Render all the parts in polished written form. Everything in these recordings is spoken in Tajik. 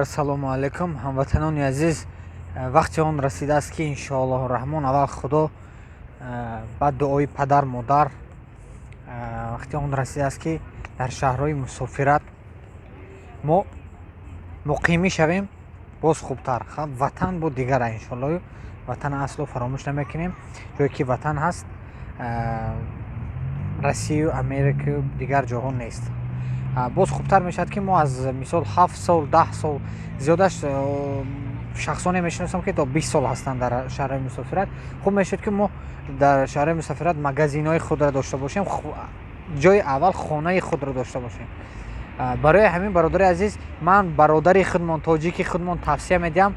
Дигар салому алайкум, ҳамватанони азиз. Вақти он расидааст, ки иншоаллоҳу раҳмон, аввал Худо, баъд дуои падар модар, вақти он расидааст, ки дар шаҳрҳои мусофират мо муқимӣ шавем, боз хубтар. Ватан бо дигара, иншоалло ватан асло фаромӯш намекунем. Ҷое ки ватан ҳаст, Россияю Америкаю дигар ҷоҳо нест. Боз хубтар мешавад, ки мо аз мисол 7 сол, 10 сол зиёдаш, шахсоне мешиносам, ки то 20 сол ҳастанд дар шаҳрҳои мусофират. Хуб мешуд, ки мо дар шаҳрҳои мусофират магазинҳои худро дошта бошем, ҷои аввал хонаи худро дошта бошем. Барои ҳамин, бародари азиз, ман бародари худмон, тоҷики худмон тавсия медиҳам.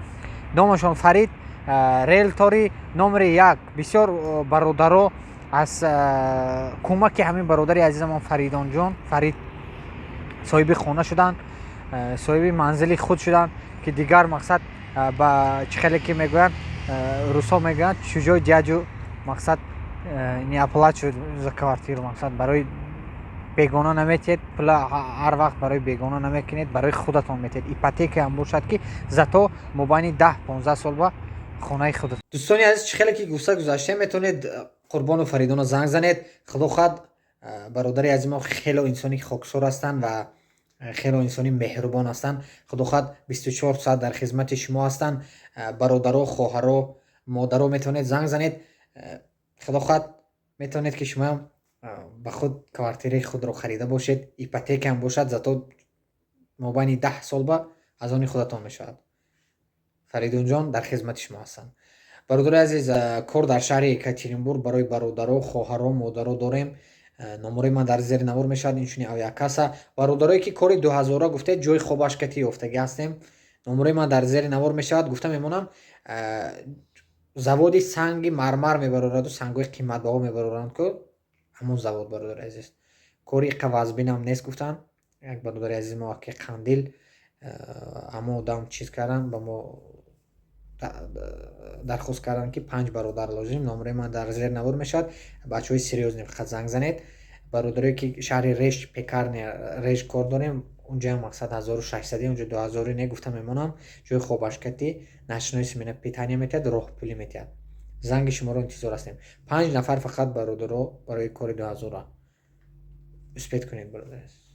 Номашон Фарид, риэлтори номери як. Бисёр бародаро аз кӯмаки ҳамин бародари азизамон Фаридонҷон, Фарид, соҳиби хона шуданд, соҳиби манзили худ шуданд, ки дигар мақсад ба чӣ хеле ки мегӯянд, русҳо мегӯянд, чужой дядю, мақсад, не оплачивают за квартиру. Мақсад, барои бегона наметиҳед пула, ҳар вақт барои бегона намекунед, барои худатон метиҳед. Ипотекаам бошад, ки зато мобайни 10-15 сол ба хонаи худат. Дӯстони азиз, чӣ хеле ки гуфта гузаштем, метавонед Қурбону Фаридона занг занед. Худо хоҳад, бародари азизи мо хело инсони хоксор ҳастанд ва хело инсони меҳрубон ҳастанд. Худо хоҳад, 24 соат дар хизмати шумо ҳастанд. Бародаро, хоҳаро, модаро, метавонед занг занед. Худо хоҳад, метавонед, ки шумоам ба худ квартираи худро харида бошед. Ипотекаам бошад, зато мобайни 10 сол ба аз они худатон мешавад. Фаридунҷон дар хизмати шумо ҳастанд. Бародари азиз, кор дар шаҳри Екатеринбург барои бародаро, хоҳаро, модаро дорем. Номарои ман дар зери навор мешавад, инчунин авиакасса. Бародарое ки кори дуҳазора гуфтед, ҷои хобаш кати ёфтагӣ ҳастем. Номарои ман дар зери навор мешавад. Гуфта мемонам, заводи санги мармар мебарораду сангҳои қиматбаҳо мебароранд ку, ҳамон завод. Бародари азиз, кори иқа вазбинам нест, гуфтанд. Як бародари азизи мо, аки Қандил, ҳамон одам чиз карданд, ба мо дархост карданд, ки панҷ бародар лозим. Номарои ман дар зери навор мешавад. Бачаҳои серьёзный, фақат занг занед. Бародарое ки шаҳри Решт, пекарня Решт кор дорем, унҷоям мақсад 1600, унҷо дуҳазору не. Гуфта мемонам, ҷои хобашкати, ночной смена, питание метиҳад, роҳпулӣ метиҳад. Занги шуморо интизор ҳастем. Панҷ нафар фақат, бародаро, барои кори дуҳазора. Успеть кунед, бародари азиз.